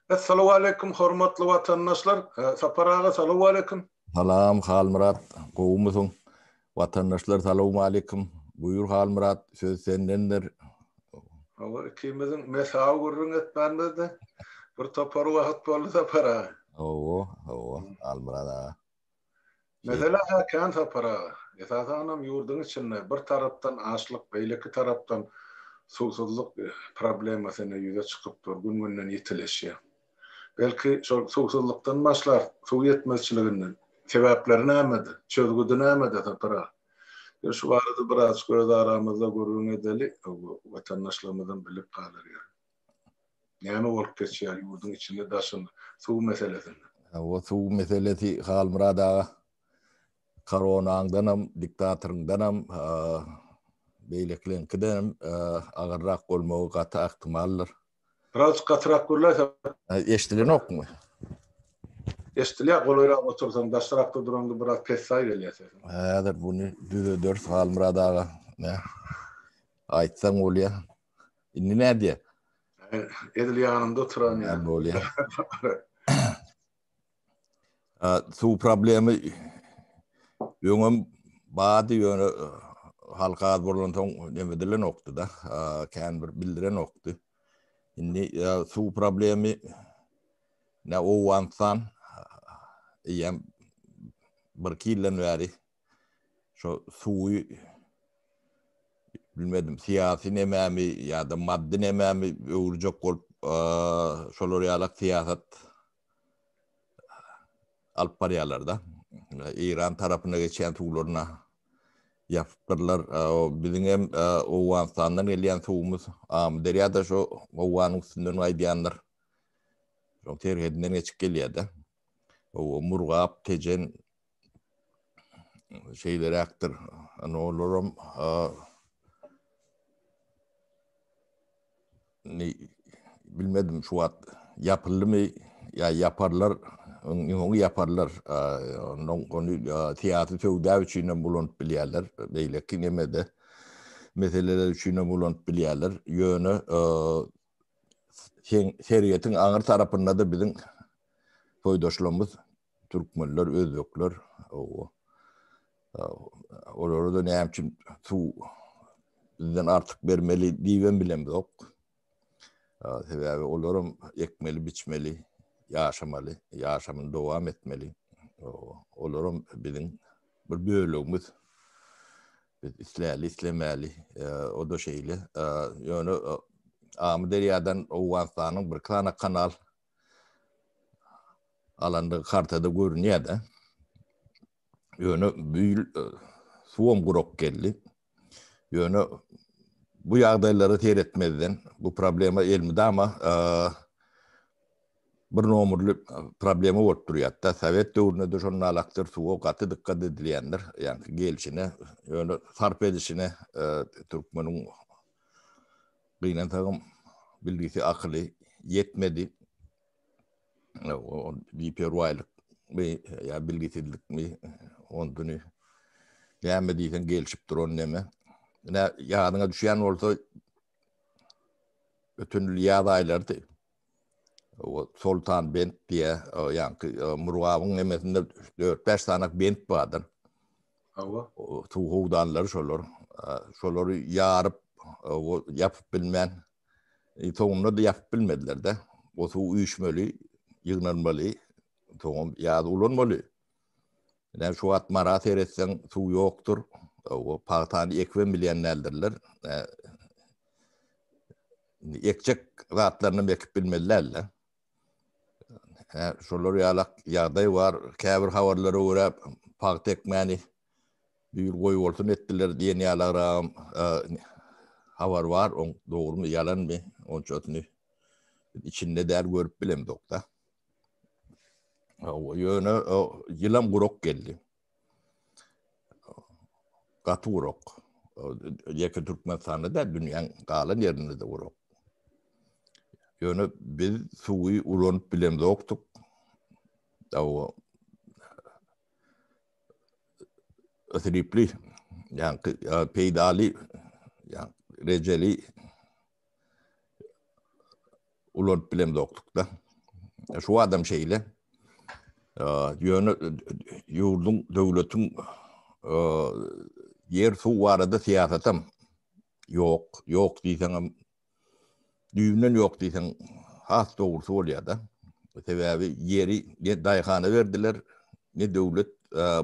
Essalawaleýkum hormatly watandaşlar. Sapar aga salawaleýkum. Salam Halmyrat gowumysyň? Watandaşlar salowmaleýkum. Buýur Halmyrat söz sendendir. Hawa ikimiziň mesawy gürrüň etmänimizde bir topar wagt boldy Sapar aga. Hawa, hawa Halmyrat aga. Mesele-hä kän Sapar aga. Esasanam ýurduň içinde bir tarapdan açlyk, beýleki tarapdan suwsuzlyk problemasy ine ýüze çykyp dur, gün-günden ýitileşýär. Belki şol suwsuzlykdan başlar, suw ýetmezçiliginden. Sebäpleri nämede? Çözgüdi nämede Sapar aga? Ýör şu barada birazjyk öz aramyzda gürrüň edeli, watandaşlarymyzam bilip galar ýaly. Näme bolup geçýär ýurduň içinde daşynda suw meselesinde? Hawa suw meselesi Halmyrat aga koronaňdanam diktatoryňdanam beýlekileňkidenem agyrrak bolmagy gaty ähtimaldyr. Birazjyk gatyrak gürläýse. Eşdilenokmy? Eşdilýär golaýrak otursaň daşrakda duraňda biraz pessaý gelýär sesiň. Häzir buny düzederis Halmyrat aga. Nä? Aýtsaň bolýar. Indi nädýä? Edil ýanymda oturan ýaly. Bolýar. Suw problemi öňem bardy, ýöne halk az bolansoň neme edilenokdy-da, kän bir bildirenokdy. Indi suw problemi ne Owganystan eýýäm birki ýyldan bäri şo suwy bilmedim syýasy nememi ýa-da maddy nememi öwürjek bolup şolar ýalak syýasat alyp barýarlar-da. Eýran tarapyna geçýän suwlaryna ýapypdyrlar. Biziň hem Owganystandan gelýän suwumyz Amyderýa-da şo Owganyň üstünden gaýdýandyr. Şoň serhedinden geçip gelýär-de. Murgap, Tejen şeýleräkdir. Ana olaram ne bilmedim şu wagt ýapyldymy ýa ýaparlar, öňi ýaparlar. Ondan ony syýasy söwda üçin hem ulanyp bilýärler. Beýleki nemede meseleler üçin hem ulanyp bilýärler. Ýöne serhetiň aňyr tarapynda-da biziň soýdaşlarymyz Türkmenler, özbekler, owa. Olara da näme üçin suw bizden artyk bermeli diýibem bilemzok. Sebäbi olaram ekmeli, biçmeli, ýaşamaly, ýaşamyny dowam etmeli. Olaram biziň bir bölegimiz. Biz isläli, islemäli, o-da şeýle. Ýöne Amyderýadan Owganystanyň bir sany kanal alandygy kartada görünýär-de. Ýöne bu ýyl e, suwam gurak geldi. Ýöne bu ýagdaýlara seretmezden bu problema elmydama e, bir nomerli problema bolup durýar-da. Sowet döwründe-de şonun alakdyr, suwa gaty dykgat edilýändir. Ýagny gelşine, ýöne sarp edişine e, türkmeniň Gynansagam bilgisi akyly ýetmedi. Biperwaýlykmy ýa bilgisizlikmi onduny näme diýseň gelşip duran neme. Ine ýadyňa düşýän bolsa öten ýyl ýaz aýlarydy. O Soltan bent diýe, ýaňky Murgabyň nemesinde 4-5 sany bent bardyr. Hawa. Suw howdanlary şolar. Şolary ýaryp, ýapyp bilmän, soňunda-da ýapyp bilmediler-de. O suw üýşmeli, ýygnanmaly, soňam ýaz ulanmaly. Ine şu wagt Mara seretseň suw ýokdur. O pagtany ekibem bilýän däldirler. Indi ekjek zatlaryny ekip bilmeli dälde. Hä, şolar ýalak ýagdaý bar. Käbir habarlara görä pagta ekmäni düýr goýbolsun etdiler diýen ýalagragam habar bar. Oň dogrumy, ýalanmy, onçasyny biz içinde däl görüp bilemzok-da. Hawa, ýöne ýylam gurak geldi. Gaty gurak. Ýeke Türkmenistanda däl, dünýäň galan ýerinde-de gurak. Ýöne biz suwy ulanyp bilemzokdyk. Hawa. Isripli, ýa peýdaly, ýa rejeli ulanyp bilemzokdyk-da. Şu adam şeýle. Ýöne ýurduň, döwletiň ýer suw barada syýasatam ýok. Ýok diýseňem düýbünden ýok diýseň has dogrusy bolýar-da. Sebäbi ýeri ne daýhana berdiler, ne döwlet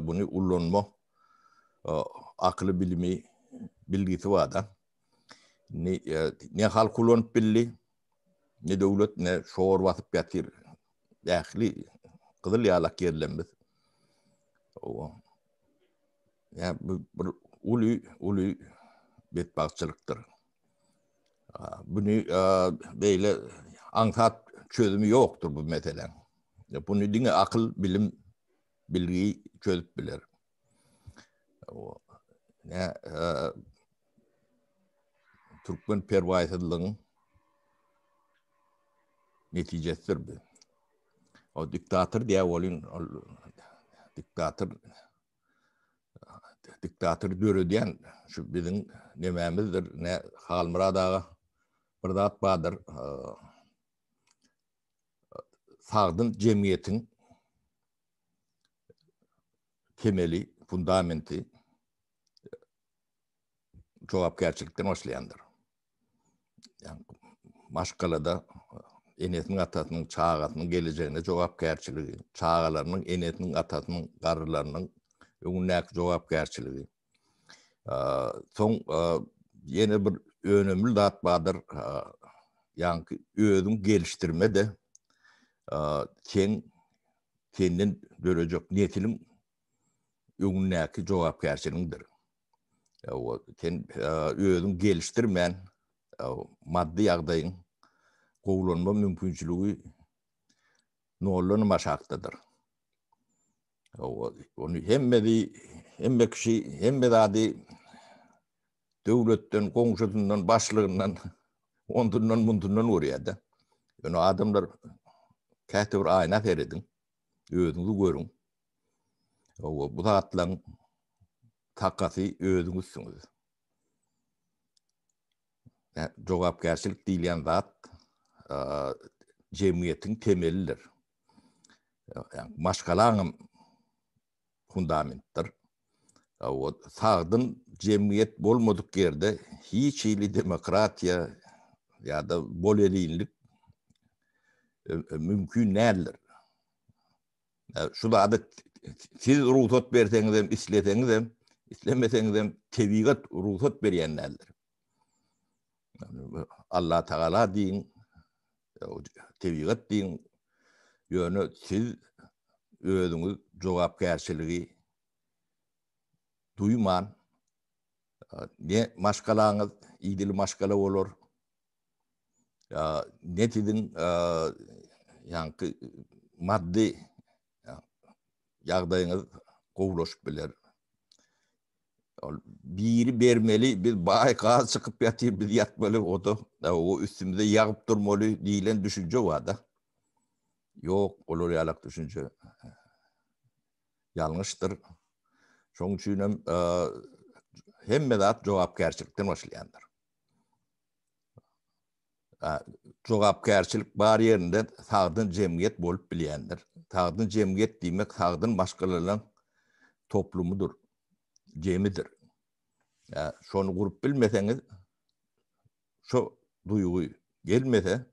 buny ullanma akyly, bilimi, bilgisi bar-da. Ne, ne halk ulanyp bildi, ne döwlet, ne şor basyp ýatyr. Ähli gyzyl ýalak ýerlerimiz. Owa. Ýa bu bir uly, uly betbagtçylykdyr. Buny beýle aňsat çözümi ýokdur bu meseläň. Buny diňe akyl, bilim, bilgi çözüp biler. Ne türkmen perwaýsyzlygyň netijesidir bu. O diktator diýä bolyn, ol diktator diktator döredýän şu biziň nemämizdir, ne Halmyrat aga bir zat bardyr. Sagdyn jemgyýetiň temeli, fundamenti jogapkärçilikden başlaýandyr. Ýagny maşgalada enesiniň, atasynyň, çagasynyň gelejegine jogapkärçiligi, çagalarynyň enesiniň, atasynyň, garrylarynyň öňündäki jogapkärçiligi. Soň ýene bir önemli zat bardyr, ýagny özüň gelişdirme-de seň senden dörejek nesiliň öňündäki jogapkärçiligiňdir. Sen özüň gelişdirmän maddy ýagdaýyň gowulanma mümkinçiligi noldanam aşakdadyr. Ony hemmesi, hemme kişi, hemme zady döwletden, goňşusyndan, başlygyndan, ondundan, mundundan görýär-de. Ýöne adamlar käte bir aýna serediň, özüňizi görüň. Bu zatlaryň takasy özüňizsiňiz. Jogapkärçilik diýilýän zat jemgyýetiň temelidir. Maşgalaňam fundamentdir. Sagdyn jemgyýet bolmadyk ýerde hiç hili demokratiýa ýa-da bolelinlik mümkin däldir. Şu zady siz rugsat berseňizem, isleseňizem, islemeseňizem tebigat rugsat berýän däldir. Allah Tagala diýiň, tebigat diýiň, ýöne siz özüňiz jogapkärçiligi duýman, ne maşgalaňyz idili maşgala bolar, ne siziň ýaňky maddy ýagdaýyňyz gowulaşyp biler. Ol biri bermeli, biz baý gaz çykyp ýatyr, biz ýatmaly, o-da o üstümize ýagyp durmaly diýlen düşünje bar-da. Ýok, olar ýalak düşünje ýalňyşdyr. Şonuň üçin hem hemme zat jogapkärçilikden başlaýandyr. Jogapkärçilik bar ýerinde sagdyn jemgyýet bolup bilýändir. Sagdyn jemgyýet diýmek sagdyn maşgalalaryň toplumydyr, jemidir. Şony gurup bilmeseňiz, şo duýgy gelmese,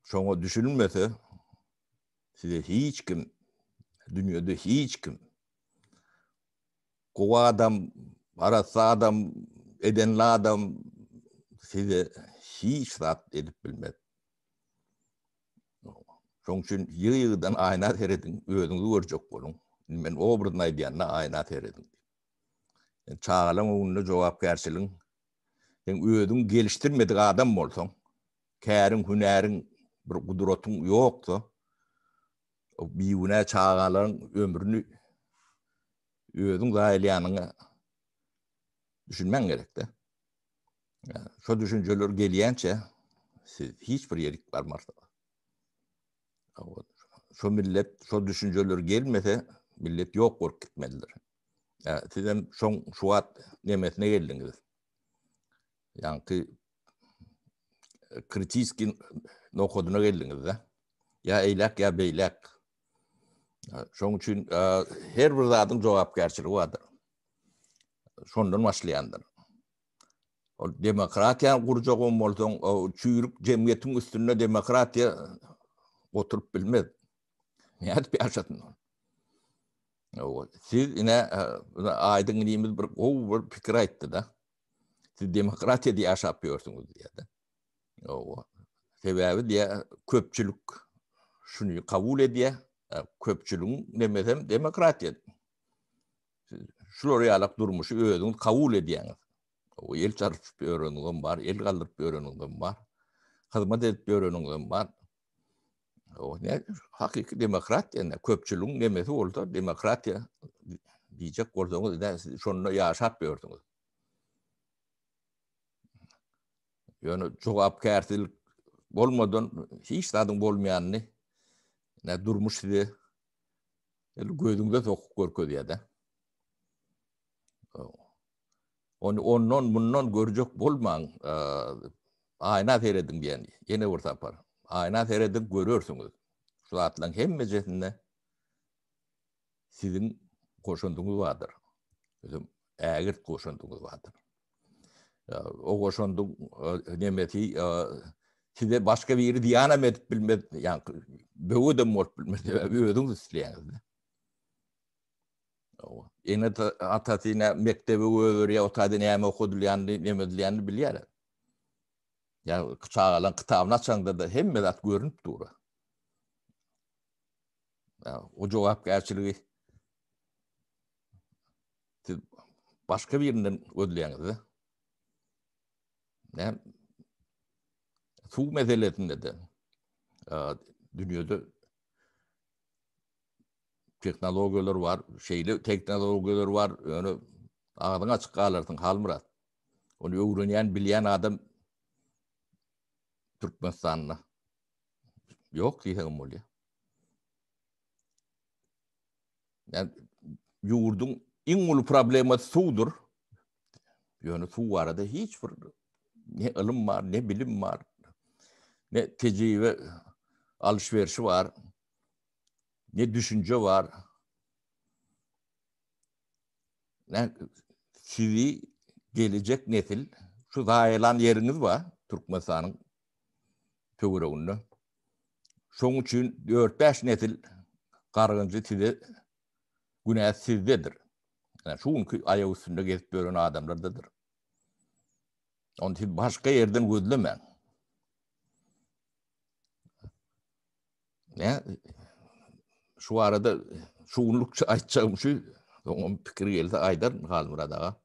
şoňa düşünilmese, size hiç kim, dünýede hiç kim Gowy adam, arassa adam, edenli adam size hiç zat edip bilmez. Şoň üçin ýygy-ýygydan aýna serediň, özüňizi görjek boluň. Indi men obrazny aýdýan-da, aýna serediň diýip. Sen çagalaň öňünde jogapkärçiligiň, sen özüňi gelişdirmedik adam bolsaň, käriň, hünäriň, bir gudratyň ýoksa, bigünä çagalaryň ömrüni özüň zaýalaýanyňa düşünmäň gerekde. Şo düşünjeler gelýänçä siz hiç bir ýerik barmarsyňyz. Şo millet, şo düşünjeler gelmese, millet ýok bolup gitmelidir. Siz hem şoň şu wagt nemesine geldiňiz. Ýaňky kritiski nokadyna geldiňiz-de. Ýa eýläk ýa beýläk. Şoň üçin her bir zadyň jogapkärçiligi bardyr. Şondan başlaýandyr. Ol demokratiýany gurjagam bolsaň, çüýrük jemgyýetiň üstünde demokratiýa oturyp bilmez. Nädip ýaşasyn ol? Siz ine Aýdyň inimiz bir gowy bir pikir aýtdy-da. Siz demokratiýada ýaşap ýörsüňiz diýýär-de. Sebäbi diýýär, köpçülik şuny kabul edýär. Köpçüligiň nemesem demokratiýa. Şular ýalak durmuşy özüňiz kabul edýäňiz. O el çarpyp ýöreniňizem bar, el galdyryp ýöreniňizem bar, hyzmat edip ýöreniňizem bar. O ne hakyky demokratiýa ne köpçüligiň nemesi bolsa demokratiýa diýjek bolsaňyz ine siz şonda ýaşap ýörsüňiz. Ýöne jogapkärçilik bolmadan hiç zadyň bolmaýanyny ne durmuş size El gözüňde sokup görkezýär-de. Ony ondan mundan görjek bolmaň. Aýna serediň diýen ýene bir sapar. Aýna serediň görersiňiz. Şu zatlaryň hemmejesinde siziň goşandyňyz bardyr. Özem ägirt goşandyňyz bardyr. O goşandyň nemesi size başga biri zyýanam edip bilmez, ýa böwedem bolup bilmez, sebäbi özüňiz isleýäňiz. Ene atasy ne mekdebe goýberýär, o taýda näme okadylýanyny, näme edilýänini bilýär. Ýa çagalaryň kitabyny açaňda-da hemme zat görünip dur. O jogapkärçiligi Siz başga birinden gözleýäňiz-de. Näme? Suw meselesinde-de dünýede tehnologiýalar bar, şeýle tehnologiýalar bar, ýöne agzyň açyk galarsyň Halmyrat. Ony öwrenýän, bilýän adam Türkmenistanda ýok diýseňem bolýar. Yani ýurduň iň uly problemasy suwdur. Ýöne suw barada hiç bir ne ylym bar, ne bilim bar, ne tejribe alyş-berişi bar, ne düşünje bar. Ne sizi gelecek nesil şu zaýalan ýeriňiz bar Türkmenistanyň töwereginde. Şoň üçin dört-bäş nesil gargynjy size günä sizdedir. Yani şu günki aýak üstünde gezip ýören adamlardadyr. Ony siz başga ýerden gözlemäň. Ne? Şu arada şu günlükçe aýtjagym şu. Soňam pikir gelse aýdaryn Halmyrat aga.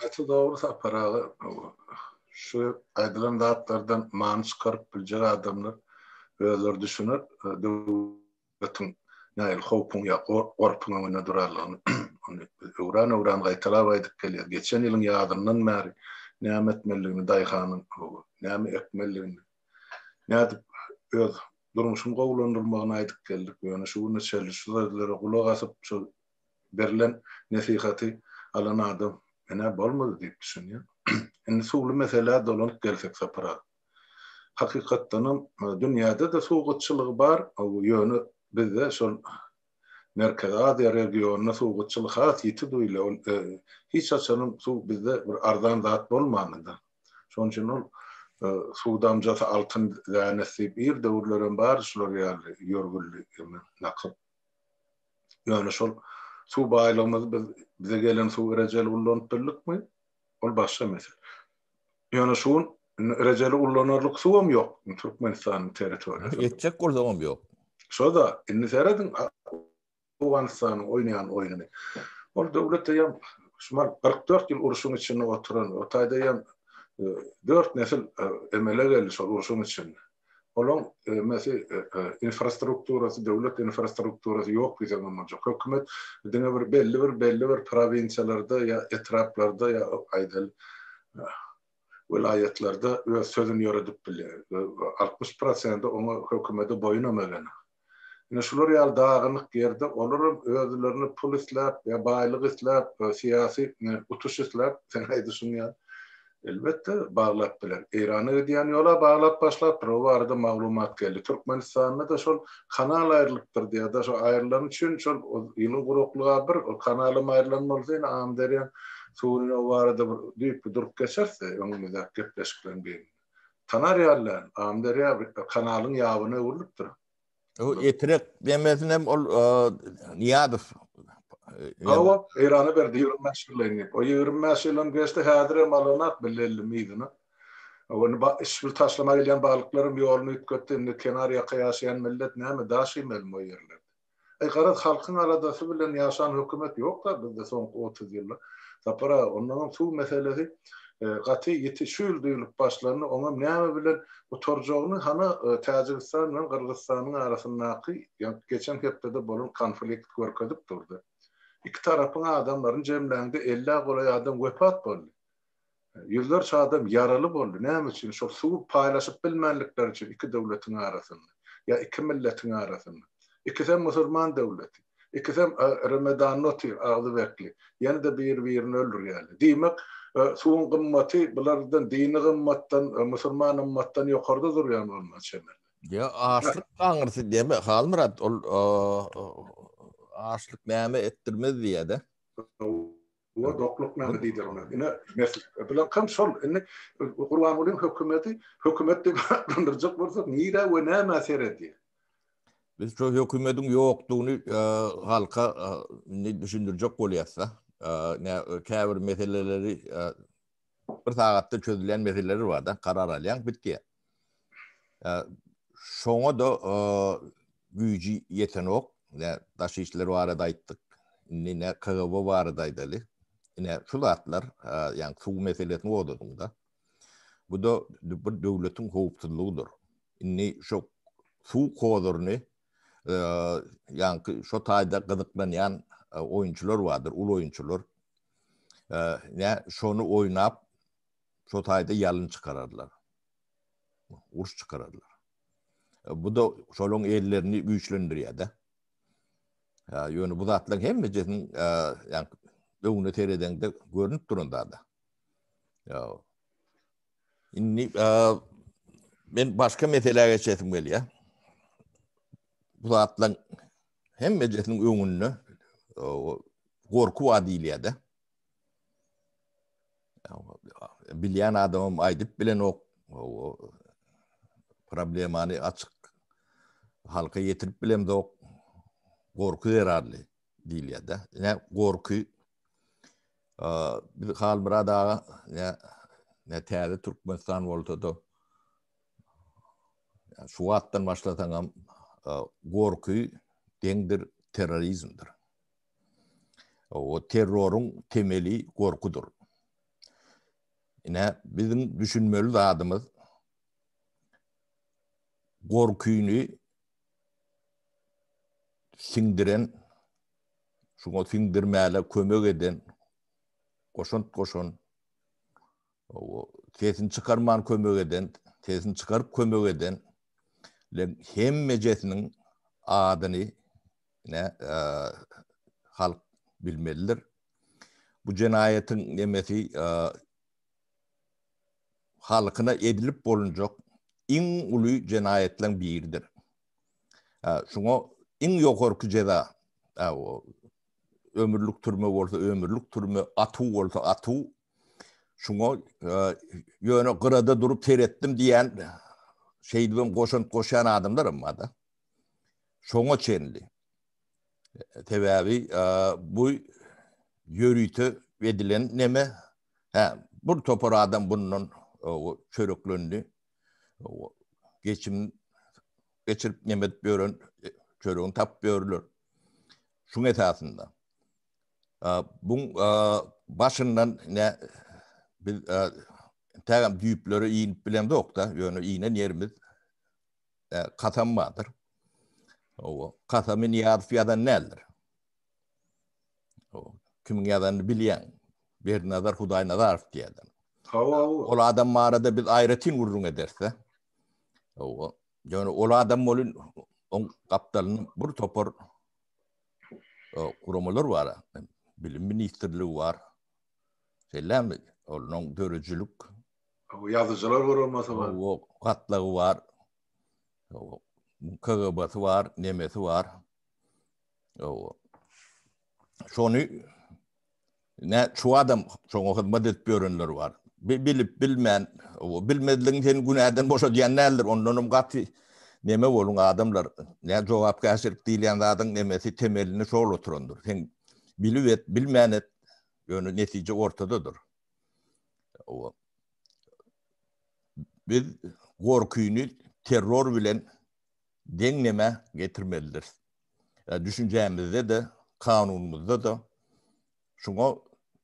Gaty dogry Sapar aga. Şu aýdylan zatlardan many çykaryp biljek adamlar özleri düşüner döwletiň nähili howpuň ýa gorpuň öňünde duranlygyny. Ony biz öwran-öwran gaýtalap aýdyp gelýäris. Geçen ýylyň ýazyndan bäri näme etmelidigini daýhanyň, näme ekmelidigini, nädip öz durmuşyny gowulandyrmagyny aýdyp geldik. Ýöne şu güne çenli şu sözlere gulak asyp, şu berlen nesihaty alan adam men-ä bolmady diýip düşünýän. Indi suwly meselä dolanyp gelsek Sapar aga. Hakykatdanam dünýäde-de suw gytçylygy bar, ýöne bizde şol Merkezi Aziýa regionynda suw gytçylygy has ýiti duýulýar. Ol hiç haçanam suw bizde bir arzan zat bolmandy-da. Şonuň üçin ol suw damjasy altyn dänesi diýip ir döwürlerem bar şular ýaly ýörgünli nakyl. Ýöne şol suw baýlygymyzy biz bize gelen suwy rejeli ullanyp bildikmi? Ol başga mesele. Ýöne şu gün indi rejeli ullanarlyk suwam ýok Türkmenistanyň territoriýasynda. Etjek bolsaňam ýok. Şo-da, indi serediň Owganystanyň oýnaýan oýnuny. Ol döwlet eýýäm şumal 44 ýyl urşuň içinde oturan, o taýda eýýäm dört nesil emele geldi şol urşuň içinde. Olaň mesi infrastrukturasy, döwlet infrastrukturasy ýok diýseň hem boljak. Hökümet diňe bir belli bir belli bir prowinsiýalarda ýa etraplarda ýa aýdaly welaýatlarda öz sözüni ýöredip bilýär. 60 prosenti oňa hökümete boýun hem egenok. Ine şular ýaly dagynyk ýerde olaram özlerine pul isläp ýa baýlyk isläp, syýasy utuş isläp, seň aýdyşyň ýaly. Elbetde, baglap biler. Eýrana gidýän ýola baglap başlapdyr, o barada maglumat geldi. Türkmenistanda-da şol kanal aýrylypdyr diýýär-de, şo aýrylany üçin şol ýylyň guraklygy-a bir, ol kanalam aýrylan bolsa ine Amyderýaň suwuny o barada bir düýpli durup geçeris-de öňümizdäki gepleşikleriň birinde. Tanar ýaly däl, Amyderýa kanalyň ýabyna öwrülipdir. O Etrek demesinem ol Nyýazow. Hawa, Eýrana berdi 25 ýyllaýyn diýip. O 25 ýylam geçdi, häzirem alanak billellim yzyna. Ony işbil taşlama gelýän balyklaram ýoluny üýtgetdi. Indi kenar ýaka ýaşaýan millet näme daş iýmelimi o ýerlerde. Aý garaz halkyň aladasy bilen ýaşan hökümet ýok-da bizde soňky 30 ýylda. Sapar aga, onnoňam suw meselesi gaty ýiti şu ýyl duýulyp başlandy. Oňam näme bilen gutarjagyny hana Täjigistan bilen Gyrgyzystanyň arasyndaky geçen hepdede bolan konflikt görkezip durdy. Iki tarapyň adamlaryny jemläňde ellä golaý adam wepat boldy. Ýüzlerçe adam ýaraly boldy. Näme üçin? Şol suwy paýlaşyp bilmänlikleri üçin iki döwletiň arasynda. Ýa iki milletiň arasynda. Ikisem musulman döwleti. Ikisem Remedanda otyr, agzy bekli. Ýene-de bir-birini öldürýärler. Diýmek, suwuň gymmaty bulardan dini gymmatdan, musulman ymmatdan ýokarda durýan bolmaly çemeli. Ýa açlyk aňyrsy diýme, Halmyrat, ol açlyk näme etdirmez diýýär-de. Oba dokluk näme diýdirmez. Ine, mesele. Bilankam şol. Indi Gurbangulyň hökümeti, hökümet diýip atlandyrjak bolsak, nirä we nämä seredýär? Biz şo hökümediň ýokdugyny halka indi düşündirjek bolýas-da. Käbir meseleleri bir sagatda çözülýän meseleler bar-da, karar alýaň, bitýär. Şoňa-da güýji ýetenok. Ine, daş işler barada aýtdyk. Indi ine KGB barada aýdaly. Ine, şu zatlar, ýagny suw meselesini gozgadyň-da. Bu-da bir döwletiň howpsuzlygydyr. Indi şu suw kozuryny ýaňky şo taýda gyzyklanýan oýunçylar bardyr, uly oýunçylar. Ine, şony oýnap, şo taýda ýalyn çykararlar. Uruş çykararlar. Bu da şolaryň ellerini güýçlendirýär-de. Ýöne bu zatlaryň hemmejesiniň ýa öňüne seredeňde görnüp duran zada. Ýa Indi men başga meselä geçesim gelýär. Bu zatlaryň hemmejesiniň öňünde gorky bar diýilýär-de. Bilýän adamam aýdyp bilenok. Problemany açyk halka ýetirip bilemzok. Gorky zerarly diýilýär-de. Ine gorky biz Halmyrat aga ne ne täze Türkmenistan bolsa-da şu wagtdan başlasaňam gorky deňdir terrorizmdir. O terroryň temeli gorkudyr. Ine, biziň düşünmeli zadymyz gorkyny siňdiren, şuňa siňdirmäle kömek eden, goşant goşan, sesini çykarman kömek eden, sesini çykaryp kömek eden hemmejesiniň adyny Ine, halk bilmelidir. Bu jenaýatyň nemesi halkyna edilip bolunjak iň uly jenaýatlaryň biridir. Şuňa iň ýokarky jeza, ömürlik türme bolsa ömürlik türme, atuw bolsa atuw. Şuňa ýöne gyrada durup seretdim diýen, şeýdibem goşant goşýan adamlar hem bar-da. Şoňa çenli. Sebäbi bu ýörite edilen neme. Hä, bir topar adam bundan çöreklendi. Geçim geçirip neme edip ýören, çöregini tapyp ýörler. Şuň esasynda. Buň başyndan ne biz tägem düýplere inip bilemzok-da, ýöne inen ýerimiz kasam bardyr. Owa, kasamy Nyýazow ýazan däldir. Owa, kimiň ýazanyny bilýäň. Berdinazar Hudaýnazarow diýýärler. Hawa, hawa. Ol adam barada biz aýratyn gürrüň ederis-de. Owa, ýöne ol adam welin oň gapdalynda bir topar guramalar bar. Bilim ministrligi bar. Şeýlemi? Onuň döredijilik. Ýazyjylar guramasy bar. Gatlagy bar. KGB-si bar, nemesi bar. Şony ne şu adam şoňa hyzmat edip ýörenler bar. Bilip bilmän, bilmezligiň seni günäden boşadýan däldir. Ondanam gaty neme boluň adamlar. Ne jogapkärçilik diýilýän zadyň nemesi temelinde şol oturandyr. Sen bilip et, bilmän et, ýöne netije ortadadyr. Biz gorkyny terror bilen deň nemä getirmelidiris. Düşünjämizde-de, kanunymyzda-da şuňa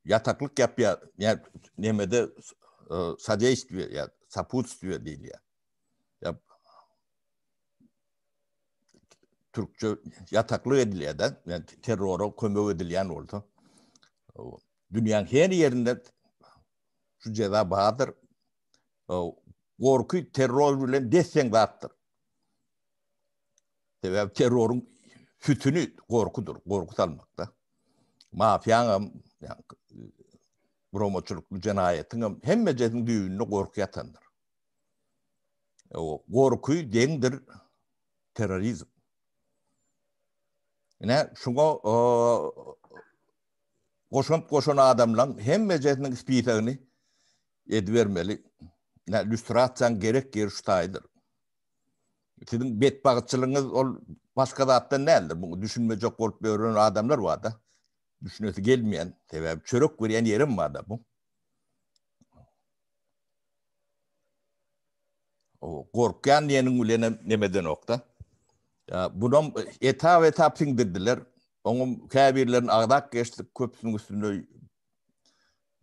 ýataklyk ýapýar, ýa nemede sodeýstwiýe ýa soputstwiýe diýilýär. Ýa türkçe ýataklyk edilýär-de, ýa terrora kömek edilýän bolsa. Dünýäň her ýerinde şu jeza bardyr. Gorky terror bilen des-deň zatdyr. Sebäbi terroryň sütüni gorkudyr, gorky salmakda. Mafiýaňam, guramaçylykly jenaýatyňam hemmejesiniň düýbünde gorky ýatandyr. Gorky deňdir terrorizm. Ine, şuňa goşant goşan adamlaň hemmejesiniň spisagyny edibermeli. Ine, lýustrasiýaň gerek ýeri şu taýdyr. Siziň betbagtçylygyňyz ol başga zatdan däldir. Muňa düşünmejek bolup ýören adamlar bar-da. Düşünesi gelmeýän, sebäbi çörek berýän ýerem bar-da bu. O gorkýan diýeniň bilenem neme edenok-da. Ýa bunam etap-etap siňdirdiler. Oňam käbirlerini agzap geçdik, köpüsiniň üstünde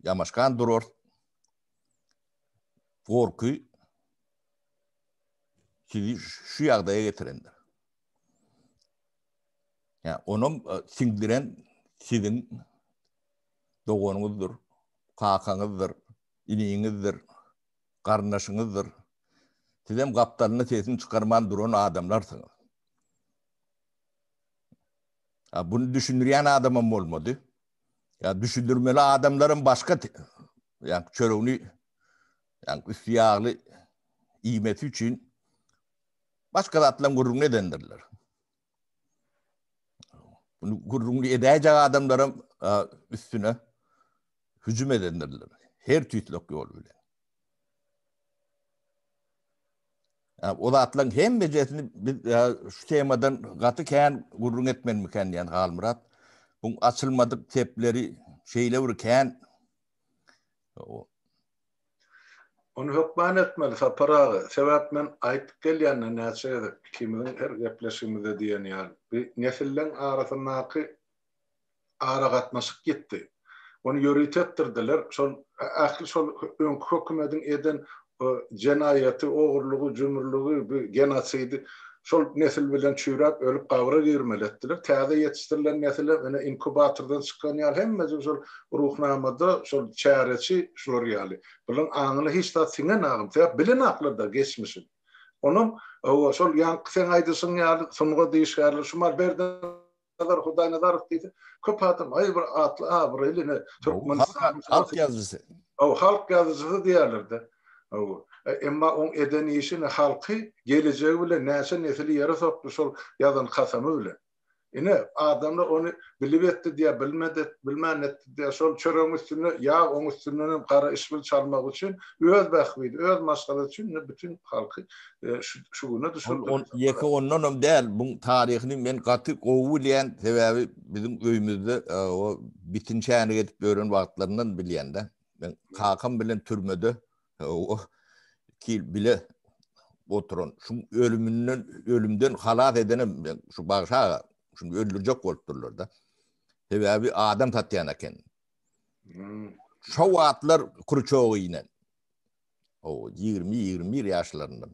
ýamaşgan durar. Gorky sizi şu ýagdaýa getirendir. Ýa onam e, siňdiren siziň doganyňyzdyr, kakaňyzdyr, iniňizdir, garyndaşyňyzdyr. Sizem gapdalynda sesini çykarman duran adamlarsyňyz. Ya bunu düşündirýän adamam bolmady. Ya düşündirmeli adamlaram başga ýa çöregini ýa üsti ýagly iýmesi üçin başga zatlaryň gürrüňini edendirler. Bunu gürrüňini edäýjek adamlaram üstüne hüjüm edendirler. Her tüýslek ýol bilen. O zatlaryň hemmejesini biz şu temadan gaty kän gürrüň etmelimikä diýen Halmyrat. Bu açylmadyk sepleri şeýle bir kän. Ony hökman etmeli Sapar aga. Sebäp men aýdyp gelýän näçe gezek ikimiziň her gepleşigimizde diýen ýaly. Bu nesilleň arasyndaky aragatnaşyk ýitdi. Ony ýörite etdirdiler. Şol ähli şol öňki hökümediň eden jenaýaty, ogurlygy, jümrüligi, bu genosidi şol nesil bilen çüýräp ölüp gabra girmeli etdiler. Täze ýetişdirilen nesilem ine inkubatordan çykan ýaly hemmejik şol Ruhnamada şol çäreçi şular ýaly. Bularyň aňyna hiç zat siňenagam. Sebäp bilenaklar-da geçmişini. Onam şol ýaňky seň aýdyşyň ýaly sungat işgärleri şumar berdi Nazar Hudaýnazarow diýse, köp adam aý bir atly abraýly ine Türkmenistanyň halk ýazyjysy. Hawa, halk ýazyjysy diýerler-de. Hawa. E, emma oň eden işi ine halky gelejegi bilen näçe nesili ýere sokdy şol ýazan kasamy bilen. Ine, adamlar ony bilip etdi diýýär, bilmedi, bilmän etdi diýýär. Şol çöregiň üstünde ýag, oň üstünden hem gara işbil çalmak üçin öz bähbidi, öz maşgalasy üçin ine bütin halky şu güne düşürdi. Ol ýeke ondanam däl, buň taryhyny men gaty gowy bilýän, sebäbi biziň öýümizde o bitin çäýnek edip ýören wagtlaryndan bilýän-de. Men kakam bilen türmede o iki bile oturan, şu ölümünden, ölümden halas edenem şu Bagşy aga, şuny öldürjek bolupdyrlar-da. Sebäbi adam satýan eken. Şo wagtlar Kruçowa inen. O 20-21 ýaşlaryndan.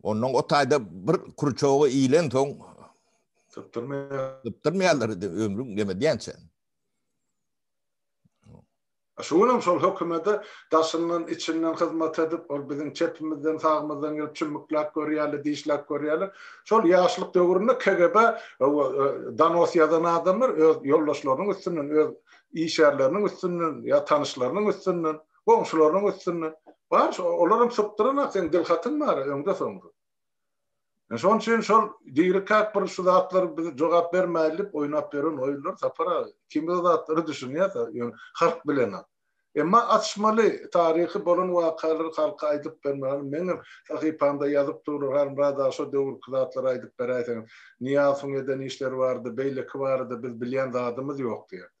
Ondan o taýda bir kruçoga iýlen soň sypdyrmaýar. Sypdyrmaýarlar ömrüň neme diýençe. Şu günem şol hökümete daşyndan, içinden hyzmat edip, ol biziň çepimizden, sagymyzdan gelip çümmükläp görýärler, dişläp görýärler. Şol ýaşlyk döwründe KGB donos ýazan adamlar öz ýoldaşlarynyň üstünden, öz işgärleriniň üstünden ýa tanyşlarynyň üstünden. Goňşularynyň üstünden. Bar şo, olaram sypdyranak seň dilhatyň bar öňde-soňda. Şonuň üçin şol dirikäk bir şu zatlary biz jogap bermäýli diýip oýnap ýören oýunlar Sapar aga. Ikimiz o zatlary düşünýäs ýöne halk bilenok. Emma açmaly, taryhy bolan wakalary halka aýdyp bermeli. Meňem sahypamda ýazyp durlar, Halmyrat aga şo döwürki zatlary aýdyp beräýseňiz. Nyýazowyň eden işleri barada, beýleki barada biz bilýän zadymyz ýok diýerdi.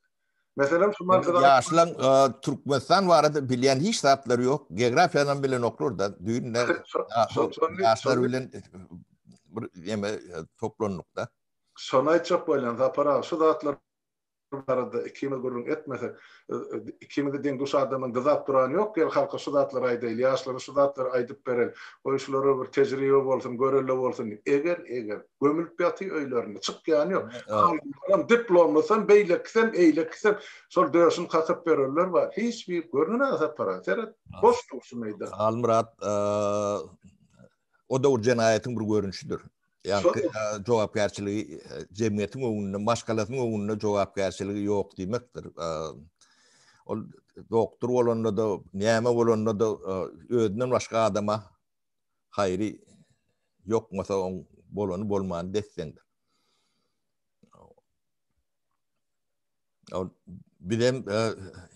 Meselem şu man size Ýaşlaň Türkmenistan barada bilýän hiç zatlary ýok. Geografiýanam bilenoklar-da. Düýn ýaşlar bilen bir ýeme toplandyk-da. Şony aýtjak bolýan Sapar aga, şu zatlar barada ikimiz gürrüň etmesek, ikimizi deň-duş adamyň dyzap durany ýok, gel halka şu zatlary aýdaýly, ýaşlara şu zatlary aýdyp bereli, goý şulara bir tejribe bolsun, görelde bolsun diýip. Eger, eger, gömülip ýatyr öýlerinde, çykýany ýok. Alymlaram, diplomlysam, beýlekisem, eýlekisem, şol döşüni kakyp ýörenler bar. Hiç bir görnenok Sapar aga, seret, boş dur şu meýdan. Halmyrat, o-da bir jenaýatyň bir görnüşidir. Ýagny jogapkärçiligi jemgyýetiň öňünde, maşgalasynyň öňünde jogapkärçiligi ýok diýmekdir. Ol doktor bolanda-da, näme bolanda-da özünden başga adama haýry ýokmasa oň bolany bolmany desseňdir. Ol bizem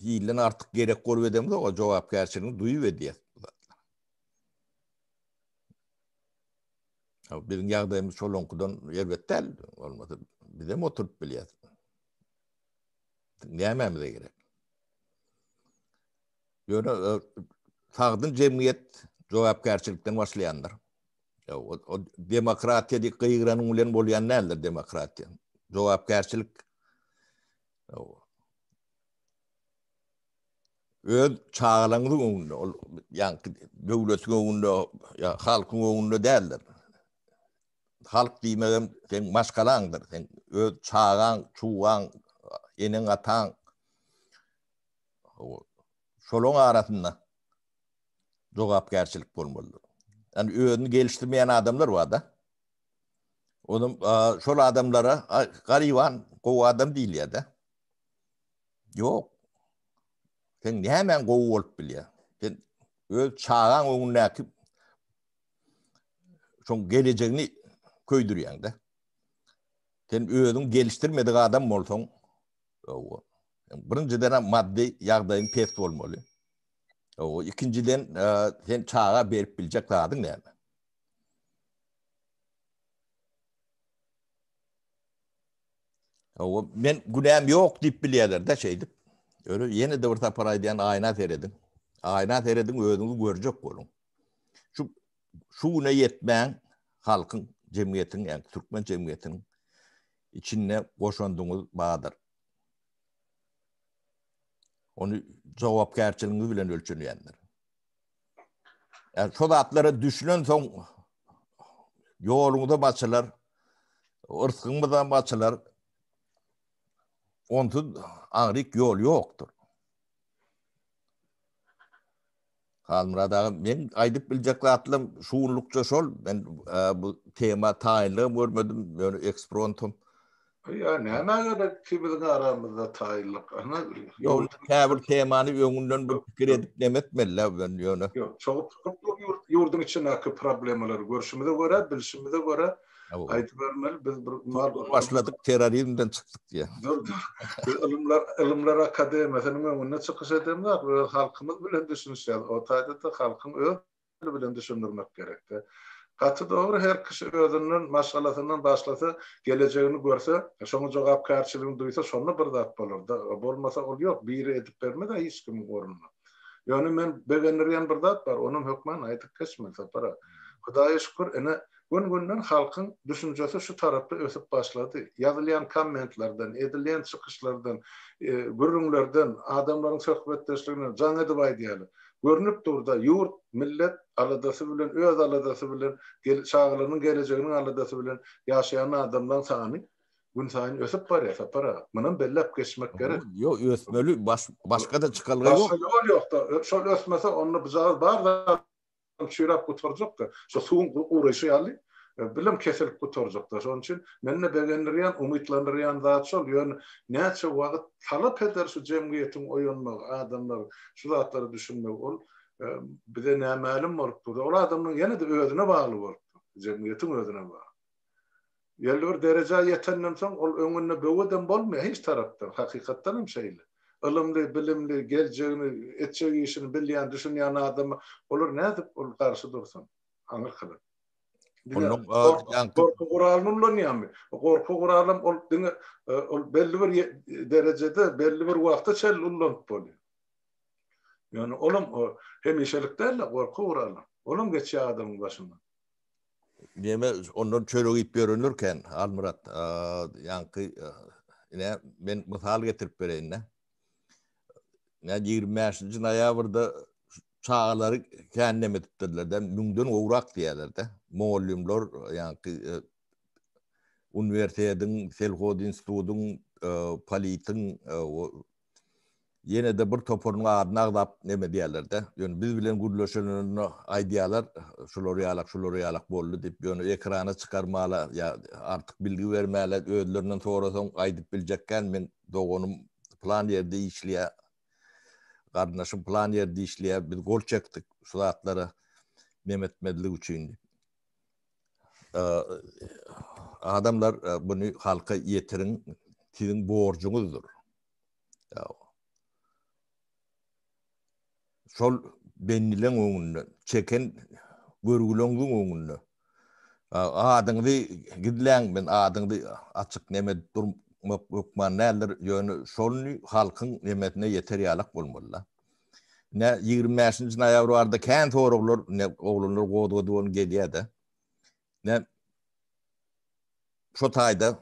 ilden artyk gerek bolup edemizok, jogapkärçiligini duýup edýäs. Biziň ýagdaýymyz şolaňkydan erbet däl, bolmasa bizem oturyp bilýäs. Nämämize gerek? Ýöne e, sagdyn jemgyýet jogapkärçilikden başlaýandyr. O, o demokratiýa diýip gygyranyň bilen bolýan däldir demokratiýa. Jogapkärçilik Öz çagalaryňyzyň öňünde, ol ýaňky döwletiň öňünde, ýa halkyň öňünde däldir. Halk diýmegem seň maşgalaňdyr, seň öz çagaň, çugaň, eneň, ataň. Şolaryň arasynda jogapkärçilik bolmalydyr. Ýani özüni gelişdirmeýän adamlar bar-da. Onuň şol adamlara garyban gowy adam diýilýär-de. Ýok. Sen nämäň gowy bolup bilýär? Sen öz çagaň öňündäki şoň gelejegini köýdürýäň-de. Sen özüň gelişdirmedik adam bolsaň, owa. Birinjiden hem maddy ýagdaýyň pes bolmaly. Owa, ikinjiden sen çaga berip biljek zadyň näme? Hawa, men günäm ýok diýip bilýärler-de şeýdip. Ýöne ýene-de bir sapar aýdýan aýna serediň. Aýna serediň, özüňizi görjek boluň. Şu şu güne ýetmäň halkyň, jemgyýetiň, ýagny türkmen jemgyýetiniň içinde goşandyňyz bardyr. Ony jogapkärçiligiňiz bilen ölçenýändir. Ýa şo zatlara düşünen soň ýoluňyzam açylar, yrsgyňyzam açylar. Onsuz aňryk ýol ýokdur. Halmyrat aga, men aýdyp biljek zatlarym şu günlükçe şol. Men bu tema taýynlygam görmedim, ýöne eksprontum. Ýa nämä gerek ki biziň aramyzda taýynlyk. Ana Ýok, käbir temany öňünden bir pikir edip neme etmeli-dä ben ýöne. Ýok, çogup çykyp dur ýurt, ýurduň içindäki problemalary görşümize görä, bilşimize görä aýdybermeli. Biz bir mal başladyk, terrorizmden çykdyk diýýär. Dur, dur. Biz ylymlar, ylymlar akademiýasynyň öňünde çykyş edemzok, öz halkymyz bilen düşünişýäs. O taýda-da halkyň öz dili bilen düşündirmek gerekdi. Gaty dogry her kişi özünden, maşgalasyndan başlasa, gelejegini görse, şoňa jogapkärçiligini duýsa şonda bir zat bolarda, bolmasa ol ýok, biri edip bermez-ä hiç kimiň ornuna. Ýöne men begendirýän bir zat bar, onam hökman aýdyp geçmeli Sapar aga. Hudaýa şükür ine gün-günden halkyň düşünjesi şu tarapda ösüp başlady. Ýazylýan kommentlerden, edilýän çykyşlardan, gürrüňlerden, adamlaryň söhbetdeşliginden jaň edip aýdýarlar. Görnüp dur-da, ýurt, millet aladasy bilen, öz aladasy bilen, çagalarynyň gelejeginiň aladasy bilen ýaşaýan adamlaryň sany günsaýyn ösüp barýar, Sapar aga. Munam belläp geçmek gerek. Ýok, ösmeli, başga-da çykalga ýok. Başga ýol ýok-da. Şol ösmese, onda bujagaz bar zat çüýräp gutarjak-da. Şo suwuň guraýşy ýaly. Bilim kesilip gutarjakda. Şonuň üçin meni begendirýän, umytlandyrýan zat şol. Ýöne näçe wagt talap eder şu jemgyýetiň oýanmagy, adamlaryň şu zatlara düşünmegi, ol bize nämälim bolup dur. Ol adamlaryň ýene-de özüne bagly bolup dur. Jemgyýetiň özüne bagly. Belli bir derejä ýetenden soň ol öňünde böwedem bolmaýar hiç tarapdan. Hakykatdan hem şeýle. Ylymly, bilimli, geljegini, etjek işini bilýän, düşünýän adama olar nädip ol garşy dursun? Aňyrkylar. Diňe gorky guralyny ullanýarmy? Gorky guralam ol diňe ol belli bir derejede, belli bir wagta çenli ullanyp bolýar. Ýöne olam hemişelik däl-de gorky guraly. Olam geçýär adamyň başyndan. Neme ondan çörek iýip ýörenler kän, Halmyrat. Ýaňky ine men mysal getirip bereýin-de. Ine 25-nji noýabrda çagalary kän neme edipdirler-de, müňden gowrak diýýärler-de. Mugallymlar ýaňky uniwersitetiň, selhozinstitutyň, politiň Ýene-de bir toparynyň adyny agzap neme diýýärler-de. Ýöne biz bilen gürleşenlerinde aýdýarlar, şular ýalak, şular ýalak boldy diýip. Ýöne ekrana çykarmala ýa artyk bilgi bermäle özlerinden sorasaň aýdyp biljekgän meň doganym pylan ýerde işleýär, garyndaşym pylan ýerde işleýär, biz gol çekdik şu zatlara neme etmezlik üçin diýip. Adamlar muny halka ýetiriň, siziň borjuňyzdyr. Şol bendileň öňünde, çeken görgüleňiziň öňünde adyňyzy gizläň, men adyňyzy açyk neme edip durmak hökman däldir, ýöne şony halkyň nemesine ýeter ýalak bolmaly-da. Ine, 25-nji noýabr barada kän soraglar, ine, oglanlar gozgady ony gelýär-de. Ine, şo taýda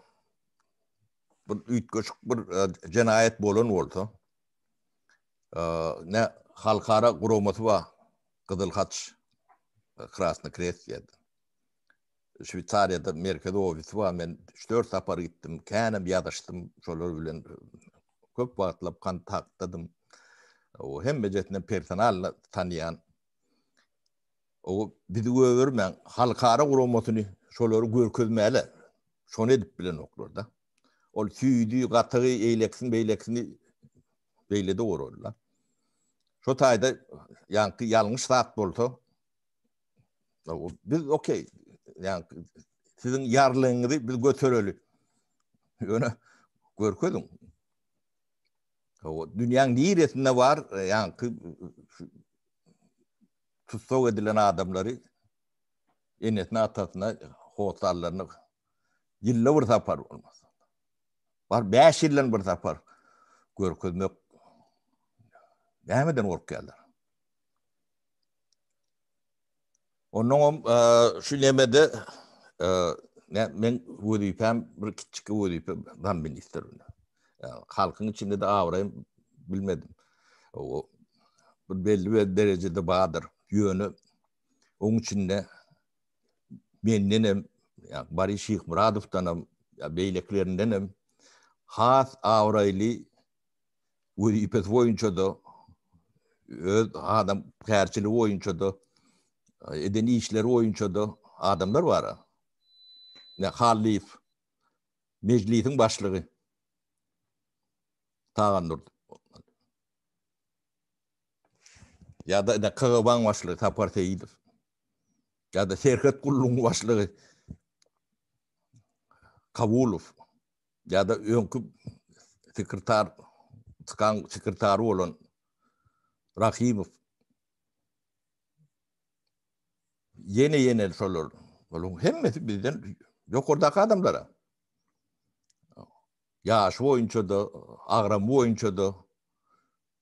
bir üýtgeşik bir jenaýat bolan bolsa, ne halkara guramasy bar, Gyzyl Haç, Krasny Krest diýýär. Şweýsariýada merkezi ofisi bar, men üç-dört sapar gitdim, känem ýazyşdym şolar bilen, köp wagtlap kontaktdadym. O hemmejesini personal tanýan. O bizi göbermäň, halkara guramasyny şolary görkezmäle. Şony edip bilenoklar-da. Ol süýdi, gatygy, eýlekisini, beýlekisini beýlede goralylar. Şo taýda ýaňky ýalňyş zat bolsa, biz okey, ýaňky siziň ýarlygyňyzy biz götereli. Ýöne görkeziň. Dünýäň niresinde bar, ýaňky tussag edilen adamlary enesine, atasyna, hossarlaryna ýylda bir sapar bolmasa. Bar 5 ýyldan bir sapar görkezmek nämeden gorkýarlar? Ondan hem şu nemede men wezipäm bir kiçijik wezipe zam ministr. Halkyň içinde de abraýym bilmedim. O bir belli bir derejede bardyr. Ýöne oň içinde menden hem Boris Şyhmyradowdan hem beýlekilerinden hem has abraýly wezipesi boýunça-da öz adam kärçiligi boýunça-da eden işleri boýunça-da adamlar bar. Ne Hallyýew Mejlisiň başlygy Tagandurdy. Ýa-da ine KGB-nyň başlygy Sapar Seýidow. Ýa-da Serhet gullugynyň başlygy Kabulow. Ýa-da öňki sekretar, TK-nyň sekretary bolan Rahimow. Ýene ýene şolar. Olaryň hemmesi bizden ýokardaky adamlara. Ýaşy boýunça-da, agramy boýunça-da,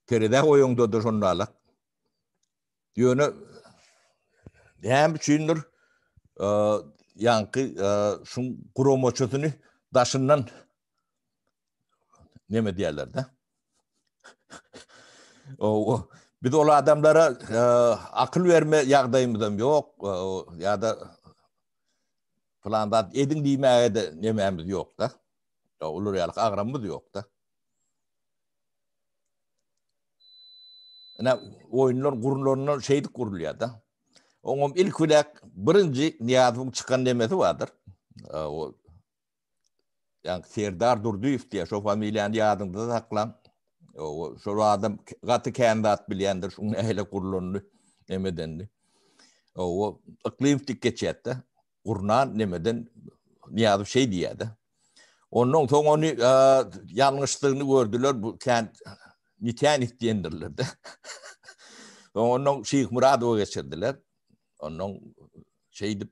terezä goýaňda-da şonda alak. Ýöne näme üçindir ýaňky şuň guramaçysyny daşyndan neme diýerler-de. O biz ol adamlara akyl berme ýagdaýymyzam ýok, ýa-da plan zat ediň diýmäge-de nemämiz ýok-da. Olar ýaly agramymyz ýok-da. Ine, oýunlar gurlandan şeýdip gurulýar-da. Oňam ilki bilen birinji Nyýazowyň çykan nemesi bardyr. O ýa Serdar Durdyýew diýýär, şo familiýany ýadyňyzda saklaň. O şol adam gaty kän zat bilýändir, şuň nähili gurlanyny, nemedenini. O Yklymow diýip geçýär-de. Gurnan nemeden Nyýazow şeý diýýär-de. Ondan soň ony ýalňyşdygyny gördüler, bu kän nitänit diýendirler-de. Soň ondan Şyhmyradowa geçirdiler. Ondan şeýdip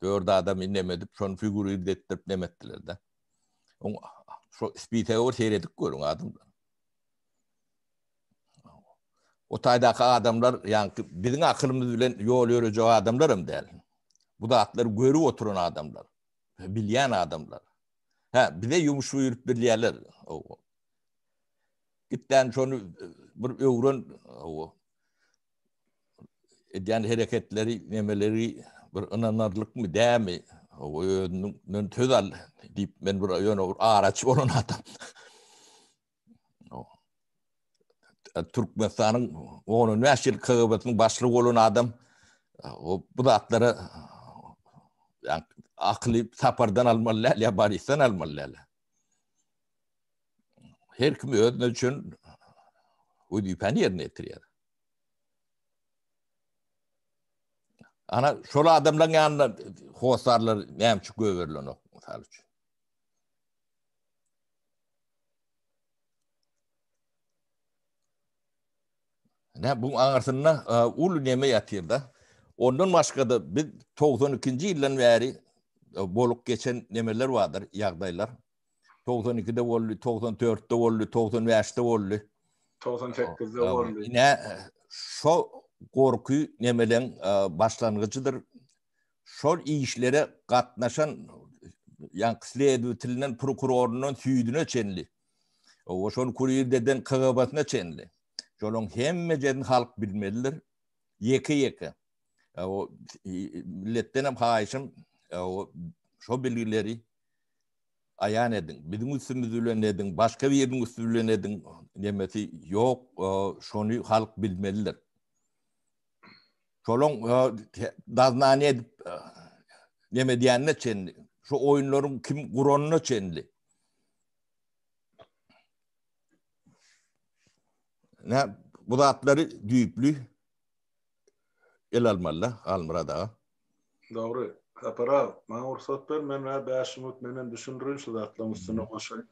dört adamy neme edip, şony figurir etdirip neme etdiler-de. Oň şo spisege bir seredip görüň adamlar. O taýdaky adamlar, ýaňky biziň akylymyz bilen ýol ýörejek adamlar hem däl. Bu zatlary görüp oturan adamlar, bilýän adamlar. Hä, bize ýumuş buýrup bilýärler. Gitdän şony bir öwren, edýän hereketleri, nemeleri bir ynanarlykmy, dämi? Özünden söz al diýip, men bir ýöne bir araçy bolan adam. Türkmenistanyň 10-15 ýyl KGB-siniň başlygy bolan adam bu zatlara akyly Sapardan almaly däl ýa Borisden almaly däl. Her kim özüne üçin wezipäni ýerine ýetirýär. Ana şol adamlaryň ýanyna hossarlar näme üçin goýberilenok, mysal üçin. Ne bu aňyrsynda e, uly neme ýatyr-da. Ondan başga-da biz 92-nji ýyldan bäri e, bolup geçen nemeler bardyr, ýagdaýlar. 92-de boldy, 94-de boldy, 95-de boldy. 98-de boldy. Ine şo gorky nemeleň e, başlangyjydyr. Şol işlere gatnaşan ýaňky sledowatelinden, prokuroryndan süýdüne çenli, o şol kurir eden KGB-sine çenli. Şolaryň hemmejesini halk bilmelidir. Ýeke-ýeke. O milletden hem haýyşym, o şo bilgileri aýan ediň. Biziň üstümiz bilen ediň, başga biriniň üsti bilen ediň nemesi ýok, şony halk bilmelidir. Şolaň daznany edip neme diýenine çenli, şu oýunlaryň kim guranyna çenli. Ne bu zatlary düýpli el almaly, Halmyrat aga. Dogry. Sapar aga, maňa rugsat ber, men bä 5 minut menem düşündirin şu zatlaryň üstüne goşaýyn.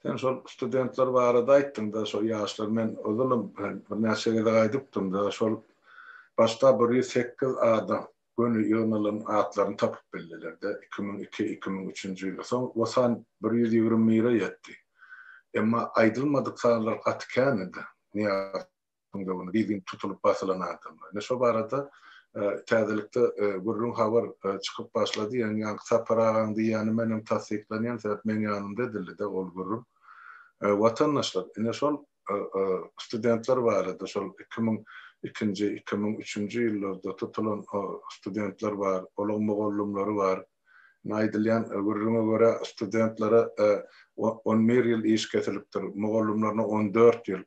Sen şol studentler barada aýtdyň-da, şol ýaşlar, men ozalam birnäçe gezek aýdypdym-da, şol başda 108 adam göni ýygnalan atlaryny tapyp bildiler-de, 2002, 2003-nji ýylda. Soň o san 121-e ýetdi. Emma aýdylmadyk sanlar gaty kän edi. Nyýazow döwründe gizlin tutulyp basylan adamlar. Ine şo barada täzelikde gürrüň habar çykyp başlady. Ýaňy ýaňky Sapar agaň diýýäni menem tassyklanýan, sebäp meň ýanymda edildi-de ol gürrüň. Watandaşlar, ine şol studentler barada şol 2002-nji, 2003-nji ýyllarda tutulan studentler bar, olaň mugallymlary bar. Ine aýdylýan gürrüňe görä studentlere 11 ýyl iş kesilipdir, mugallymlaryna 14 ýyl.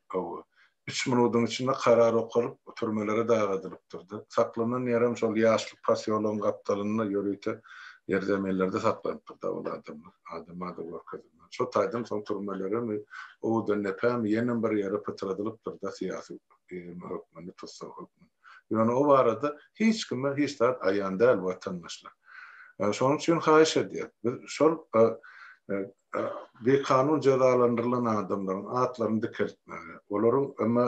Üç minudyň içinde karar okalyp, türmelere dagadylypdyr-da. Saklanan ýerem şol Ýaşlyk posýologyň gapdalynda ýörite ýerzeminlerde saklanypdyr-da ol adamlar. Adam-ada görkezilmän. Şo taýdan soň türmeleremi, Owadandepämi ýenem bir ýere pytradylypdyr-da syýasy hökmünde, tussag hökmünde. Ýöne o barada hiç kime hiç zat aýan däl watandaşlar. Şonuň üçin haýyş edýäs. Biz şol bikanun jezalandyrylan adamlaryň atlaryny dikeltmäge, olaryň emma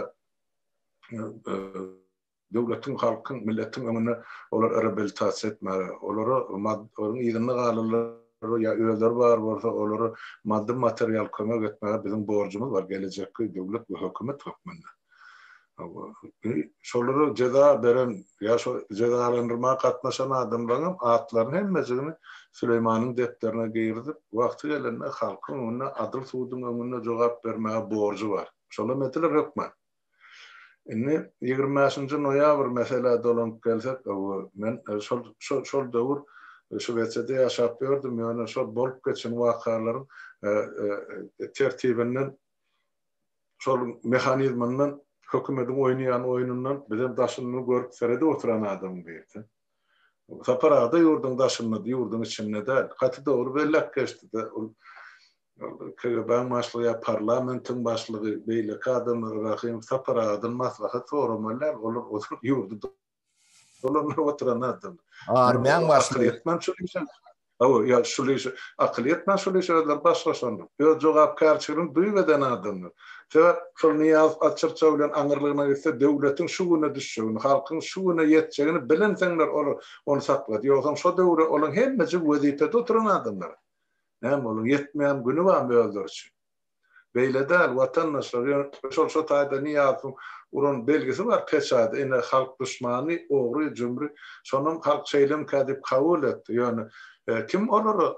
döwletiň, halkyň, milletiň öňünde olary reabilitasiýa etmäge, olara olaryň yzynda galanlara ýa özleri bar bolsa olara maddy material kömek etmäge biziň borjumyz bar gelejekki döwlet we hökümet hökmünde. Şolara jeza beren ýa şo jezalandyrmaga gatnaşan adamlaryň hem atlaryny hemmejigini Süleýmanyň depderine girizip, wagty gelende halkyň öňünde adyl suduň öňünde jogap bermäge borjy bar. Şolam ediler hökman. Indi 25-nji noýabr meselä dolanyp gelsek, men şol şol döwür Şwesiýada ýaşap ýördüm, ýöne şol bolup geçen wakalaryň tertibinden şol mehanizminden. Hökümediň oýnaýan oýnundan bizem daşyndan görüp seredip oturan adamyň birisi. Sapar aga-da ýurduň daşyndady, ýurduň içinde däl. Gaty dogry belläp geçdi-de, ol KGB-niň başlygy ýa parlamentiň başlygy, beýleki adamlar Rahymow Sapar agadan maslahat soramaly däl, olar ozal ýurdy dolandyryp oturan adamlar. Armiýaň başlygy. Akyl ýetmän şul işe. Hawa, ýa şul işe akyl ýetmän şul işe özleri baş goşanlar. Öz jogapkärçiligini duýup eden adamlar. Sebäp şol Nyýazow atçyrça bilen aňyrlygyna gitse döwletiň şu güne düşjegini, halkyň şu güne ýetjegini bilenseňler olar ony saklady. Ýogsam şo döwre olaň hemmejigi wezipede oturan adamlar. Näme olaň ýetmeýän güni barmy özleri üçin? Beýle däl, watandaşlar, ýöne şol şo taýda Nyýazowyň uran belgisi bar peçady, ine halk duşmany, ogry, jümri, şonam halk şeýlemkä diýip kabul etdi, ýöne kim olara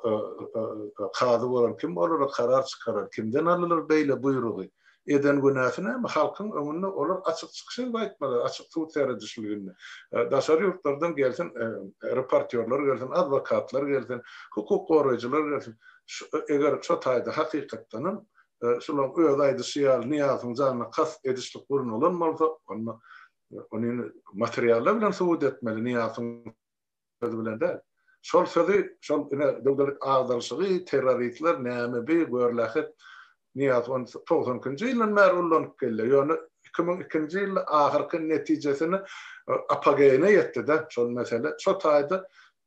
kazy bolan, kim olara karar çykaran, kimden aldylar beýle buýrugy, eden günäsi näme, halkyň öňünde olar açyk çykyş edip aýtmaly, açyk sud seredişliginde, daşary ýurtlardan gelsin reportýorlar gelsin, adwokatlar gelsin, hukuk goraýjylar gelsin, Şu, eger şo taýda hakykatdanam şulaň öz aýdyşy ýaly Nyýazowyň janyna kast edişlik gurnalan bolsa, onda ony indi materiallar bilen subut etmeli, Nyýazowyň sözi bilen däl. Şol sözi, şol ine döwlet agdaryşygy, terroristler, näme bi, görlähet, Nyýazow ony 92-nji ýyldan bäri ullanyp gelýär. Ýöne 2002-nji ýylda ahyrky netijesine apogeýine ýetdi-de şol mesele. Şo taýda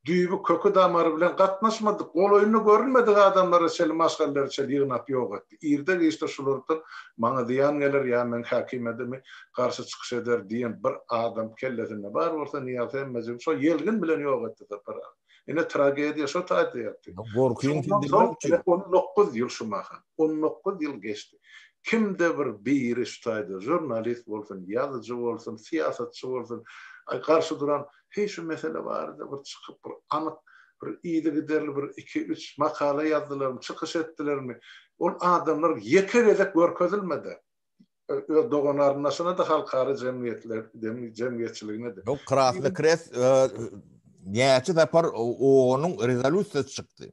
düýbi köki-damary bilen gatnaşmadyk, golaýynda görünmedik adamlara çenli, maşgalalary çenli ýygnap ýok etdi. Irde-giçde şulardan maňa zyýan geler ýa meň häkimiýetime garşy çykyş eder diýen bir adam kellesinde bar bolsa, Nyýazow hemmejigini şo ýelgin bilen ýok etdi Sapar aga. Ine tragediýa şo taýda ýatdy. Gorkyny sindirmek üçin. 19 ýyl şu mahal. 19 ýyl geçdi. Kimde bir biri şu taýda žurnalist bolsun, ýazyjy bolsun, syýasatçy bolsun, garşy duran Heý şu mesele barada bir çykyp bir anyk bir yzygiderli bir iki-üç makala ýazdylarmy, çykyş etdilermi? Ol adamlar ýeke gezek görkezilmedi. Öz dogan-garyndaşyna-da halkara jemgyýetler jemgyýetçiligine-de. Ýok, Krasny Krest näçe sapar OON-yň rezolýusiýasy çykdy.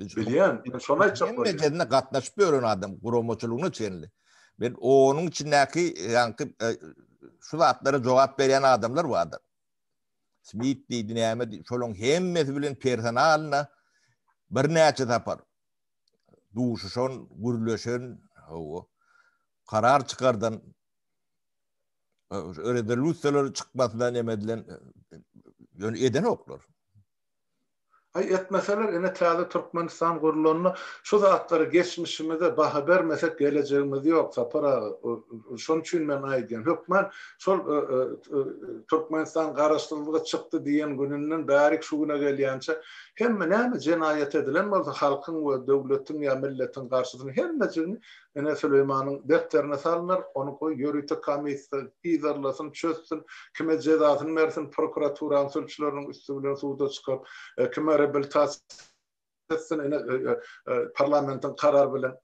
Bilýän, men şony aýtjak bolýan. Hemmejesine gatnaşyp ýören adam, guramaçylygyna çenli. Men onuň içindäki ýaňky e, şu zatlara jogap berýän adamlar bardyr. Smit diýdi, näme diýdi, şolaryň hemmesi bilen personalyna birnäçe sapar duşuşan, gürleşen, hawa, karar çykardan e, rezolýusiýalar çykmasyna näme edilen, e, ýöne edenoklar. Aý etmeseler ine täze Türkmenistan gurlanda şu zatlary geçmişimize baha bermesek gelejegimiz ýok Sapar aga şoň üçin men aýdýan hökman şol Türkmenistan garaşsyzlyga çykdy diýen gününden bärik şu güne gelýänçä hemme näme jenaýat edilen bolsa halkyň we döwletiň ýa milletiň garşysyna hemmejigini Ine, Süleýmanyň depderine salynar, ony goý, ýörite komissiýa yzarlasyn, çözsün, kime jezasyny bersin, prokuraturanyň sülçüleriniň üsti bilen suda çykaryp, kime reabilitasiýa etsin, ine, parlamentiň karary bilen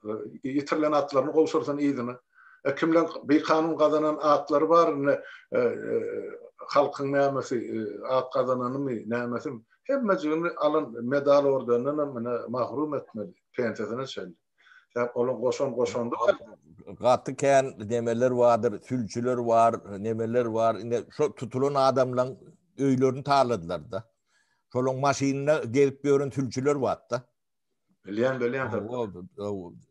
ýitirilen atlaryny gowşursyn yzyna. Kimleň bikanun gazanan atlary bar, ine, halkyň nämesi, at gazananymy, nämesimi, hemmejigini alan medal-ordendenem, ine, mahrum etmeli, pensiýasyna çenli. Sebäp olaň goşan goşandy bar. Gaty kän nemeler bardyr, sülçüler bar, nemeler bar. Indi şo tutulan adamlaň öýlerini taladylar-da. Şolaň maşynynda gezip ýören sülçüler bar-da. Bilýän, bilýän.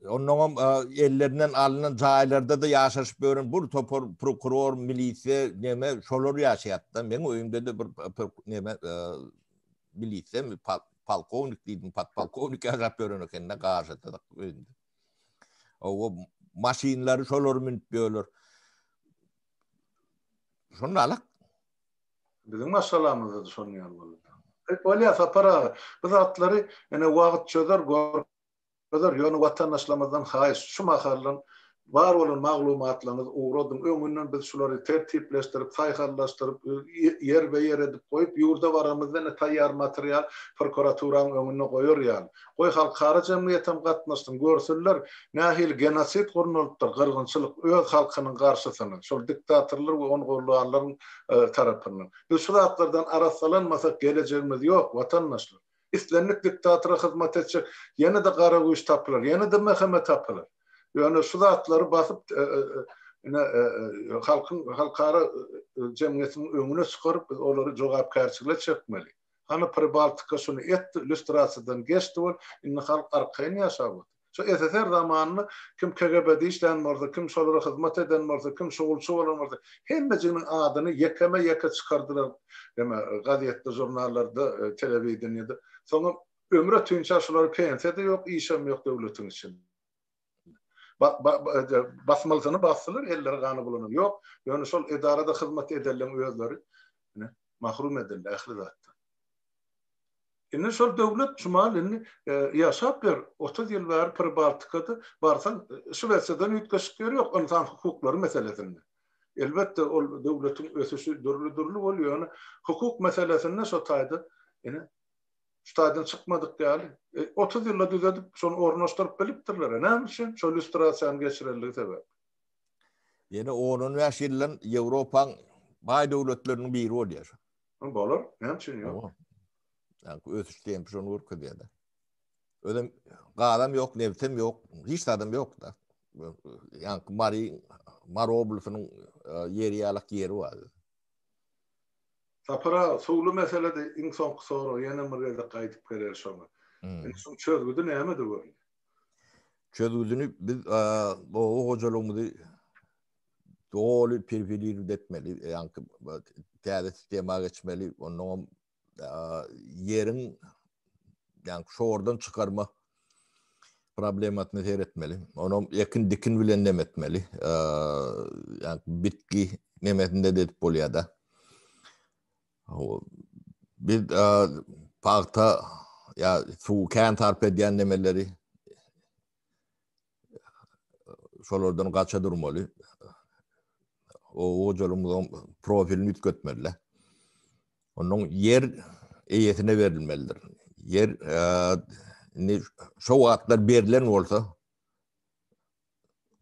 Onnoňam ellerinden alnan jaýlarda-da ýaşaşyp ýören bir topar prokuror, milisiýa, neme şolar ýaşaýar-da. Meň öýümde-de bir neme milisiýa polkownik diýdim, podpolkownik ýaşap ýören ekende garşyda öýünde. O maşynlary şolar münüp ýörler. Şonda alak. Biziň maşgalamyzda da şonuň ýaly boldy. Bolýar Sapar aga, bu zatlary ene wagt çözer, Gyzar, ýöne watandaşlarymyzdan haýyş, şu mahaldan bar bolan maglumatlaryňyzy ugradyň, öňünden biz şulary tertipleşdirip, saýhallaşdyryp, ýerbe-ýer edip goýup, ýurda baramyzda ine taýýar material prokuraturanyň öňünde goýar ýaly. Goý halkara jemgyýetem gatnaşsyn, görsünler, nähili genosid gurnalypdyr, gyrgynçylyk öz halkynyň garşysyna, şol diktatorlar we ony goldanlaryň tarapyndan. Biz şu zatlardan arassalanmasak gelejegimiz ýok, watandaşlar. Islendik diktatora hyzmat etjek ýene-de gara güýç tapylar, ýene-de MHM tapylar. Ýöne şu zatlary basyp. Ine halkyň halkara jemgyýetiniň öňüne çykaryp biz olary jogapkärçilige çekmeli. Hany Pribaltika şuny etdi, lýustrasiýadan geçdi bol, indi halk arkaýyn ýaşap otyr. Şo SSR zamanynda kim KGB-de işlän bolsa, kim şolara hyzmat eden bolsa, kim şugulçy bolan bolsa, hemmejiginiň adyny ýekeme-ýeke çykardylar eme gazetde, žurnallarda, telewideniýede. Soňam ömre tünçä şulara pensiýa-da ýok, işem ýok döwletiň içinde. Basmalysyny basdylar, elleri gana bulanan ýok. Ýöne şol edarada hyzmat edenleň özleri ine mahrum edildi ähli zatdan. Indi şol döwlet şumal indi ýaşap ýör. 30 ýyl bäri Pribaltikada barsaň Şwesiýadan üýtgeşik ýeri ýok ynsan hukuklary meselesinde. Elbetde ol döwletiň ösüşi dürli-dürli bolýar, ýöne hukuk meselesinde şo taýda ine Şu taýdan çykmadyk ýaly. 30 ýylda düzedip, şony ornaşdyryp bilipdirler. Näme üçin? Şo lýustrasiýany geçirenligi sebäpli. Ýene on-on bäş ýyldan Ýewropaň baý döwletleriniň biri bolýar. Bolar. Näme üçin ýok? Ýa ösüş tempi şony görkezýär-de. Özem gazam ýok, nebtem ýok, hiç zadam ýok-da. Ýaňky Mary, Mary oblasynyň ýeri ýalak ýeri bar. Sapar aga, suwly meselede iň soňky sorag, ýene bir gezek gaýdyp geler şoňa. Indi şuň çözgüdi nämede görünýär? Çözgüdini biz oba hojalygymyzy doly perfilirwt etmeli, ýaňky täze sistema geçmeli, onnoňam ýeriň ýaňky şordan çykarma problemasyna seretmeli. Onam ekin dikin bilen nem etmeli. Ýaňky bitki nemesinde de edip bolýar-da. Biz pagta ýa suw kän sarp edýän nemeleri şolardan gaça durmaly. Oba hojalygymyzyň profilini üýtgetmeli. Onuň ýer eýesine berilmelidir. Ýer indi şo wagtlar berlen bolsa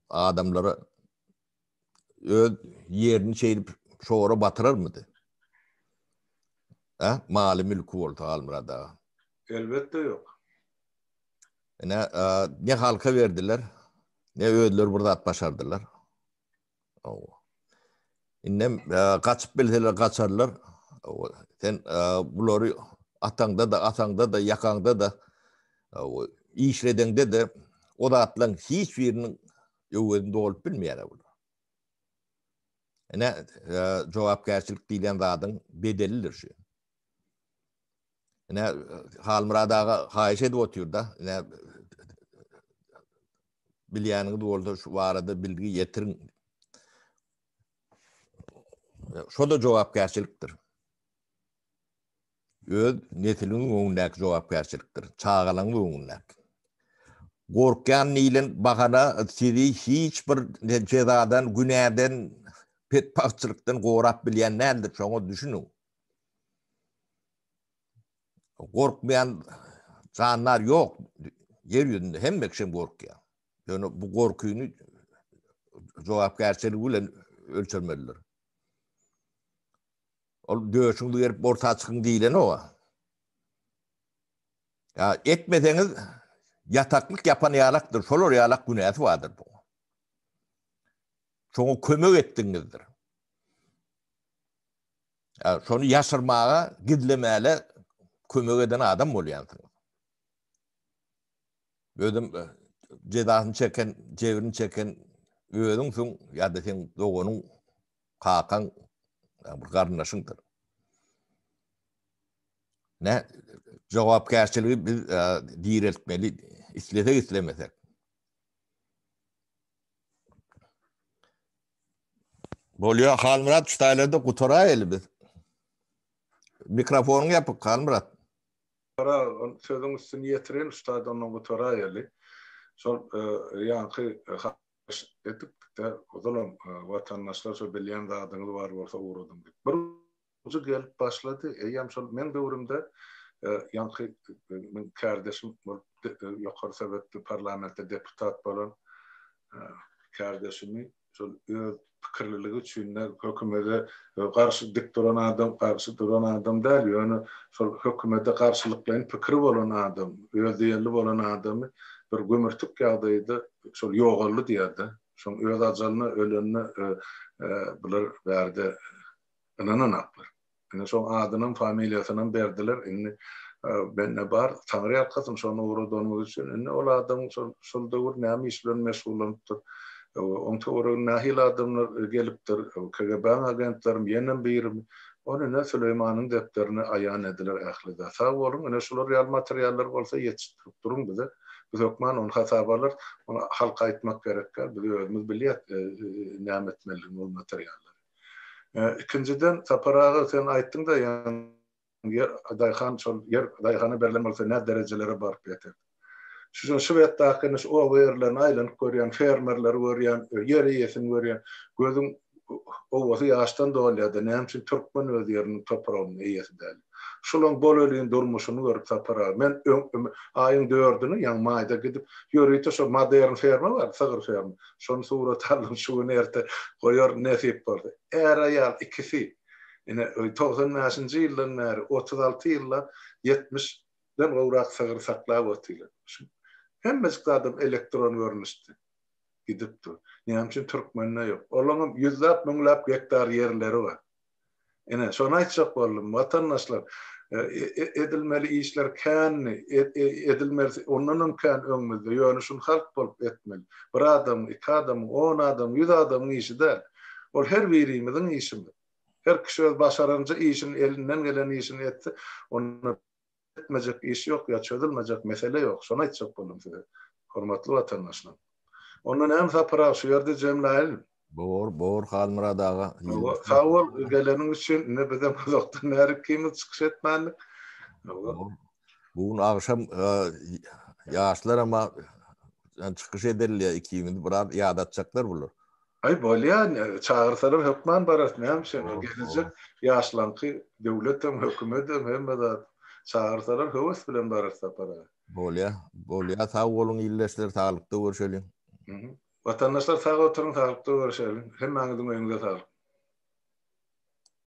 adamlara öz ýerini şeýdip şora batyrarmydy? Ha, maly mülki bolsa Halmyrat aga. Elbetde ýok. Ine, ne halka berdiler, ne özleri bir zat başardylar. Indem gaçyp bilseler gaçarlar. Sen bulary ataňda-da, asaňda-da, ýakaňda-da, işledeňde-de o zatlaryň hiç biriniň öwezini dolup bilmeýär bular. Ine, jogapkärçilik diýlen zadyň bedelidir şu. Ine, Halmyrat aga haýyş edip otyr-da. Ine, bilýäniňiz bolsa şu barada bilgi ýetiriň. Şo-da jogapkärçilikdir. Öz nesiliň öňündäki jogapkärçilikdir. Çagalaryň öňündäki. Gorkýan diýlen bahana sizi hiç bir jezadan, günäden, betbagtçylykdan gorap bilýän däldir. Şoňa düşüniň. Gorkmaýan jandar ýok. Ýer ýüzünde hemme kişi gorkýar. Ýöne bu gorkyny jogapkärçiligi bilen ölçermelidir. Ol döşüňizi gerip orta çykyň diýilenok. Ýa etmeseňiz ýataklyk ýapan ýalakdyr, şolar ýalak günäsi bardyr bu. Şoňa kömek etdigiňizdir. Şony ýaşyrmaga, gizlemäle kömek eden adam bolýansyňyz. Özüm jezasyny çeken, jebrini çeken özüňsiň ýa-da seň doganyň, kakaň, bir garyndaşyňdyr. Ne jogapkärçiligi biz direltmeli, islesek islemesek. Bolýar Halmyrat şu taýlarda gutaraýaly biz. Mikrofonyň ýapyk Halmyrat. Gara sözüň üstüni ýetireýin şu taýda ondan gutaraýaly. Şol ýaňky haýyş edipdik-de ozalam watandaşlar şo bilýän zadyňyz bar bolsa ugradyň diýip. Bir ujy gelip başlady. Eýýäm şol meň döwrümde ýaňky meň kärdeşim bolup ýokary sowetde parlamentde deputat bolan kärdeşimi şol öz pikirliligi üçin de hökümede garşy dik duran adam, garşy duran adam däl, ýöne şol hökümede garşylyklaýyn pikiri bolan adam, öz diýenli bolan adamy bir gümürtik ýagdaýda şol ýogaldy diýýär-de. Şoň öz ajalyna ölenine bular bärde ynananaklar. Ine şoň adynam familiýasynam berdiler. Indi bende bar Taňry ýalkasyn şony ugradanymyz üçin. Indi ol adam şol şol döwür näme iş bilen meşgullanypdyr. Oň töweregine nähili adamlar gelipdir, KGB-niň agentlerimi, ýenem birimi. Ony ine Süleýmanyň depderine aýan ediler ähli zat. Sag boluň, ine şular ýaly materiallar bolsa ýetişdirip duruň bize. Biz hökman ony hasaba alarys. Ony halka aýtmak gerek däl. Biz özümiz bilýäs näme etmelidigini ol materiallary. Ikinjiden, Sapar aga sen aýtdyň-da ýaňy ýer daýhan şol ýer daýhana berlen bolsa nä derejelere baryp ýeterdi. Şu Şweddaky ine şu oba ýerlerine aýlanyp görýän, fermerleri görýän, ýer eýesini görýän, gözüň owasy ýaşdan dolýar-da, näme üçin türkmen öz ýeriniň topragynyň eýesi däl? Şulaň bolelin durmuşyny görüp Sapar aga, men öň aýyň dördüni, ýaňy maýda gidip, ýörite şo modern ferma bar, sygyr ferma, şony surata aldym, şu gün erte goýaryn nesip bolsa. Är-aýal ikisi, ine, 95-nji ýyldan bäri 36 ýyllap 70 den gowrak sygyr saklap otyrlar. Şu hemmejik zadam elektron görnüşde gidip dur. Näme üçin türkmende ýok? Olaňam ýüzläp, müňläp gektar ýerleri bar. Ine, şony aýtjak boldum. Watandaşlar, edilmeli işler kändi, edilmelisi ondanam kän öňümizde. Ýöne şuny halk bolup etmeli. Bir adamyň, iki adamyň, on adamyň, ýüz adamyň işi däl. Ol her birimiziň işimiz. Her kişi öz başaranja işini, elinden gelen işini etse, onda etmejek iş ýok ýa çözülmejek mesele ýok. Şony aýtjak boldum size, hormatly watandaşlar. Onda näme Sapar aga, şu ýerde jemläýeli. Bor, bor Halmyrat aga. Sag bol geleniň üçin. Indi bizem uzakdan bäri ikimiz çykyş etmändik. Bu gün agşam ýaşlar hem çykyş ederler ikimiz biraz ýadatjaklar bular. Aý bolýa, çagyrsalar hökman bararys, näme üçin, gelejek ýaşlaňky döwletem, hökümetem, hemme zat. Çagyrsalar höwes bilen bararys Sapar aga. Bolýa, bolýa, sag boluň ildeşler, saglykda görşeliň. Watandaşlar sag oturyň, saglykda görşeliň. Hemmäňiziň öýüňize saglyk.